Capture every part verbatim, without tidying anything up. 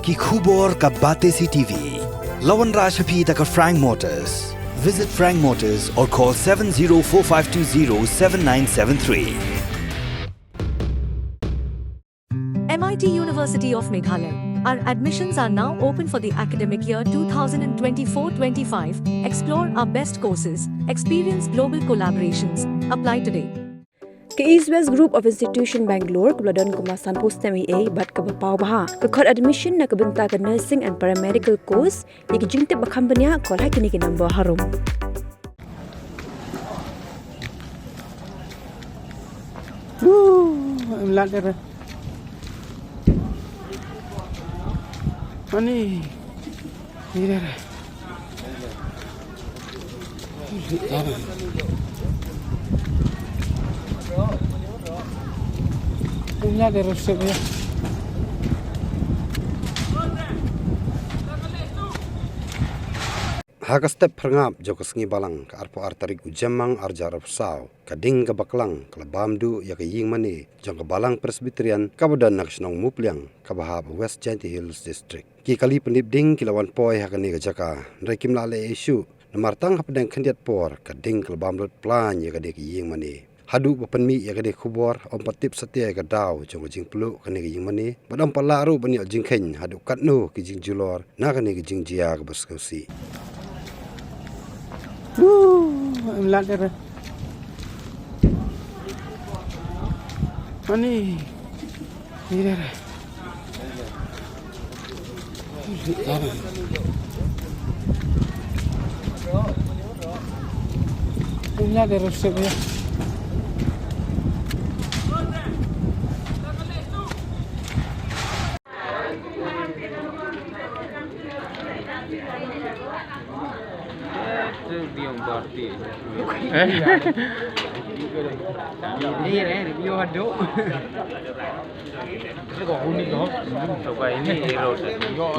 Ki khubor ka Batesi T V. La wanrah sha phi da ka Frank Motors. Visit Frank Motors or call seven zero four five two zero seven nine seven three. M I T University of Meghalaya. Our admissions are now open for the academic year two thousand twenty-four twenty-five. Explore our best courses, experience global collaborations. Apply today. Ka East West Group of Institution Bangalore kaba la don kumba sanphew snem eiei bad kaba paw bha ka khot admission na ka bynta ka nursing and paramedical course. Ïa ki jingtip ba kham bniah, call ha kine ki number harum. Woo, em lat dere. Ani. Ni dere. Em lat dere sep ya. Ha ka step phyrngap jong ka sngi Balang ka arphew ar tarik u Jymmang arhajar arphew saw, ka ding kaba klang ka la bam duh ïa ka ïing mane jong ka Balang Presbyterian kaba don na ka shnong Mupliang kaba hap ha West Jaintia Hills District. Ki kali pyndip ding ki la wan poi ha kane ka jaka, hynrei kim lah leh ei ei shuh, namar tang hapdeng khyndiat por ka ding ka la bam lut plaiñ ïa kane ka ïing mane. Haduh ba pynmih ïa kane ka khubor, ym pat tip satia ïa ka daw jong ka jingpluh kane ka ïing mane, bad ym pat lah ruh ban ïoh jingkheiñ haduh katno ki jingjulor na kane ka jingjia kaba sngewsih. Woo, em lat dere. Ani. Ni dere. Em lat dere sep ya.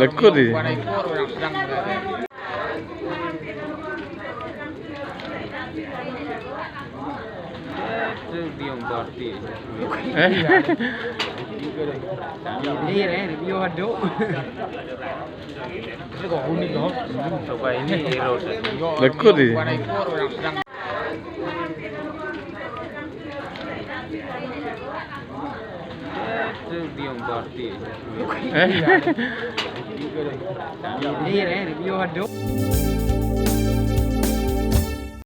Lekor di. Lekor di.